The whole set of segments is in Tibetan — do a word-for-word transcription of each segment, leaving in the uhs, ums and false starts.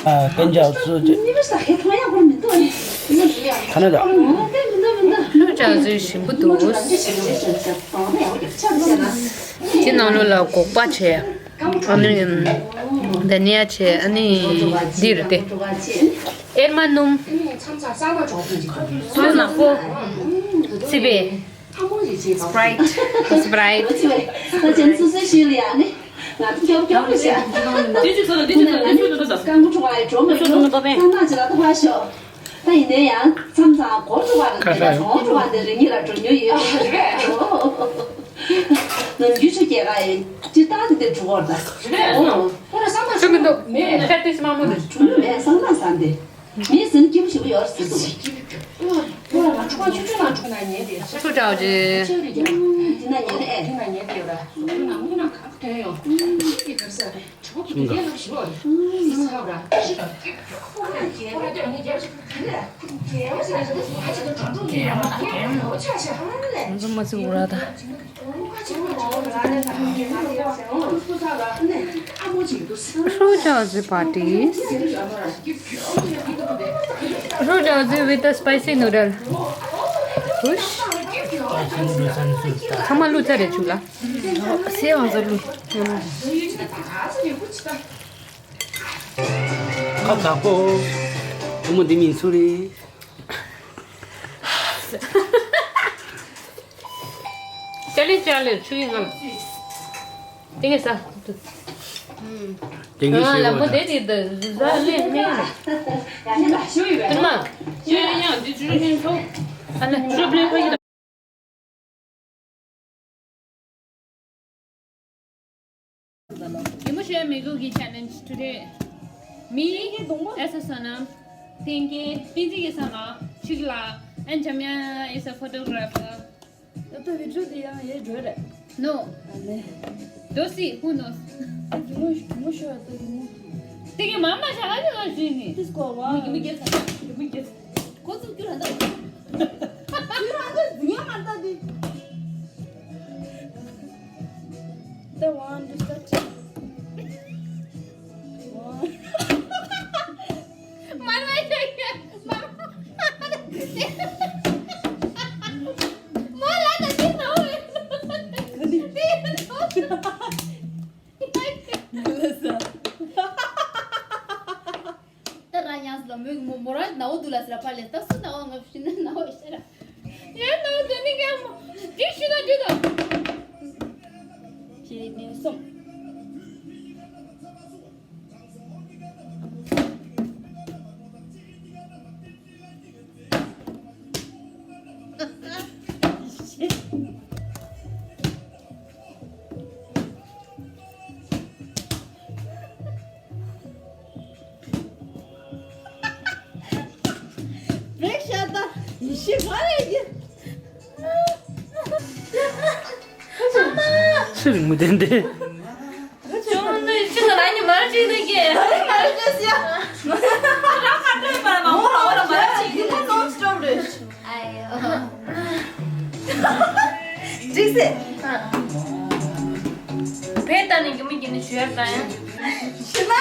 ཨ། དཔེ་འཇོག་ཚུལ་ཅིག་ཁ་ན་ད། ཧུ་ཅང་ཟིན་ཞིམ་པོ་འདུག་དེ་ནང་ལོགས་ལ་སྒོག་པ་བྱས། ཨ་ནི་དྷ་ནི་ཡ་བྱས། ཨ་ནི་འདི་རེད་དེ། ཨེར་མ་སྣུམ། ཚོད་ནག་པོ། སི་པན། སི་པ་རའིཊ། སི་པ་རའིཊ། ད་ཅན་སུ་སུ་ཤི་ལི་ཡ་ནི། ང་ཚོ་སྐྱོབ་སྐྱོབ་རེད་ཤག་དེ་ཅི་ཚོ་དང་དེ་ཅི་ཚོ་དང་དེ་ཚོ་དང་ས། རྐང་པ་འཁྲུ་བ་ཡི་འགྲོ་མི་འགྲོ་སང་ན་ཅི་ལ་ཐོ་བ་ཤོག་ད་ཡིན་ནའི་ཡང་མཚམས་མཚམས་སྒོ་འཁྲུ་བ་དང་དེ་ལ་གྲོང་འཁྲུ་བ་དེ་རེ་གཉིས་ལ་འགྲོ་མྱོང་ཡོད་རེད། ནམ་རྒྱུན་ཆུ་སྐྱེལ་ག་ཡིན་སྤྱིར་བཏང་དེ་འདྲ་འགྲོ་གི་རེད་ད། ཁོ་ར་སང་ན་ཆུ་མི་འདུག་ཕྲ་ཏིས་མ་མོ་འདུག་འགྲོ་མྱོང་མེད་སང་ན་སང་དེ། མིའི་ཟིན་སྐྱིད་པོ་ཞིག་ཡོད་ཟེར་འདུག་ཁོ་ལ་ང་ཕྲུ་གུ་ཆུང་ཆུང་ནང་འགྲོ་ན་ཉན་དེ། ཆུ་འདྲ་བོ་ཅིག་འདི་ན་ཉན་ཨེ། འདི་ན་ཉན་དེ་ཡོད་ར། ང་མུ་ན་ག་དོན་ཡོང་། ཁྱི་གར་ས་ཆུ་གུ་དེ་ལབ་ཞུ་བ་རེད། ས་ར་ཤི་ར། ཁོ་ར་དེ་ངས་རྒྱབ་ཞིག་ག་རེ། རྒྱལ་བ་ཞིག་ལ་ཞིག་ཧ་ཅི་ད་གྲོང་གྲོང་ཉན་ཡོང་ན་རྒྱལ་བ་ཆ་ཤ་ཧ་ལས། ང་ཚོ་མ་ཚིག་འུ་ར་ད། Fruit Jaggery party. Fruit Jaggery with the spicy noodle. Whoosh. ཚང་མ་བླུགས་ཚར་རེད་ཆུ་ལ། སེ་བང་ས་བླུགས། ཁ་དགའ་པོ། བུ་མོ་འདི་མིན་སུ་རེད། ཅ་ལེ་ཅ་ལེ་ཆུ་ཡིན་ང་། ཏེ་ངེ་ས། ཏེ་ངེ་ཤེས་ལ་མོ་དེ་དེ་དེ་ཟ་ལེ་མེ། ཏེ་མ། ཡ་ཡ་འདི་ཆུ་ཡིན་ཚོ། ཨ་ནི་ཆུ་ལེ་ཁ་ཡི། Emotion Megu ki challenge today. Me as a Sonam, Tenke, Pinji ke sama, Chigla, and Jamia is a photographer. ད་ལྟ་བི་ཌིའོ་དེ་ཡང་ཡེ་འགྲོ་རེད། No. ཨ་ནི། Do see, who knows? ད་གི་མོ་གི་མོ་ཤོ་ད་གི་མོ། དེ་གི་མ་མ་ཤ་ག་ནི་ལ་ཞུས་ནི། དེ་སྐོར་བ། མི་གི་མི་རྒྱབ་ས་གི་མི་རྒྱབ་ས། ཁོ་ཚོ་ཀྱུ་ལ་ད། ཀྱུ་ལ་ད་ཟིང་ཡ་མ་ད་དེ། ད་ཝན་ཊུ་ཐི་ཊི། ཝན། མ་ལ་ཡ་ཡ་མ། མ་ལ་ད་ཅི་ན་འོ། ད་རང་ཡང་ཟེར་ལ་མོས་མོ་མོ་རང་ནའོ་འདུག་ལ་ཟེར་ལ་ཕར་ལས་ད་སུ་ནའོ་ང་ཕྱི་ན་ནའོ་ཤེས་ར། ཡང་ནའོ་འདུག་ནི་ཀྱང་མོ་འདི་ཤི་ན་འདི་དང་། ཞེས་ནས་གསུངས། བེག་ཤ་ད་ཡི་ཤི་ག་རེ་ཡི། ཚེ་རིང་མོ་ལྡན་ཏེ། ཅུང་ནི་ཅི་ལ་ནི་མར་ཅི་ནི་གེ། མར་ཅི་སི་ཡ། ར་ཁ་ཏོན་པ་མ་མོ་ཧ་བ་ལ་མར་ཅི་ནི་ནོན་སི་ཊོབ་རེད། ཨ་ཡོ། ཅིག་སེ། བེ་ཏ་ནི་གི་མི་གི་ནི་ཞུ་ཡར་ཏང་ཡ། ཤི་ན།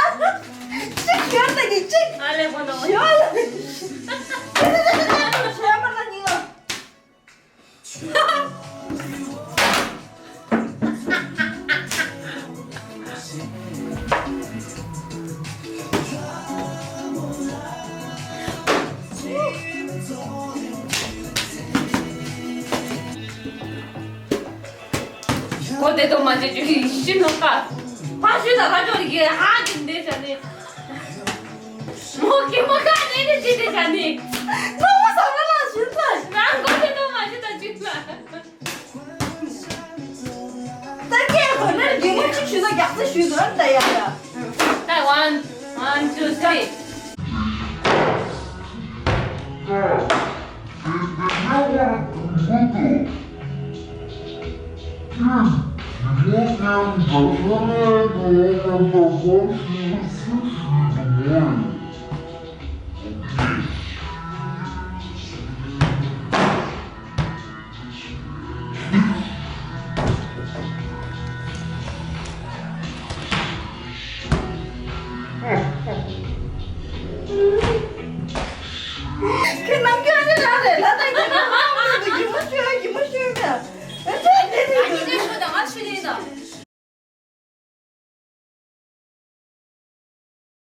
ཅིག་ཞུ་ཡར་ཏང་གི་ཅིག་ཨ་ལེ་གོ་ནོ། ཞུ་ཡར་ལ། ཞུ་ཡར་མ་ཏང་གི་ང་། གོ་བདེ་ཏོ་མ་བྱེད་རྒྱུ་ཡིན་ཤི་ནོ་ཀ། ཕ་ཤུལ་ལ་ཁ་ཅོག་རིག་གི་ཧ་ཅིག་འདེད་བྱ་ནི། མོ་ཁྱི་མོ་ཁ་ནས་ནི་ཅི་དེ་བྱ་ནི། ནོ་མོ་ཟ་མ་ལ་ཤུལ་ཚ། རང་གོ་བདེ་ཏོ་མ་བྱེད་ད་ཅི་ལ། ད་སྐད་གོ་ནར་གི་མོ་ཅིག་ཞུ་ན་རྒྱག་ས་ཞུ་ཟོར་ད་ཡ་ཡ། ད་one, one, two, three.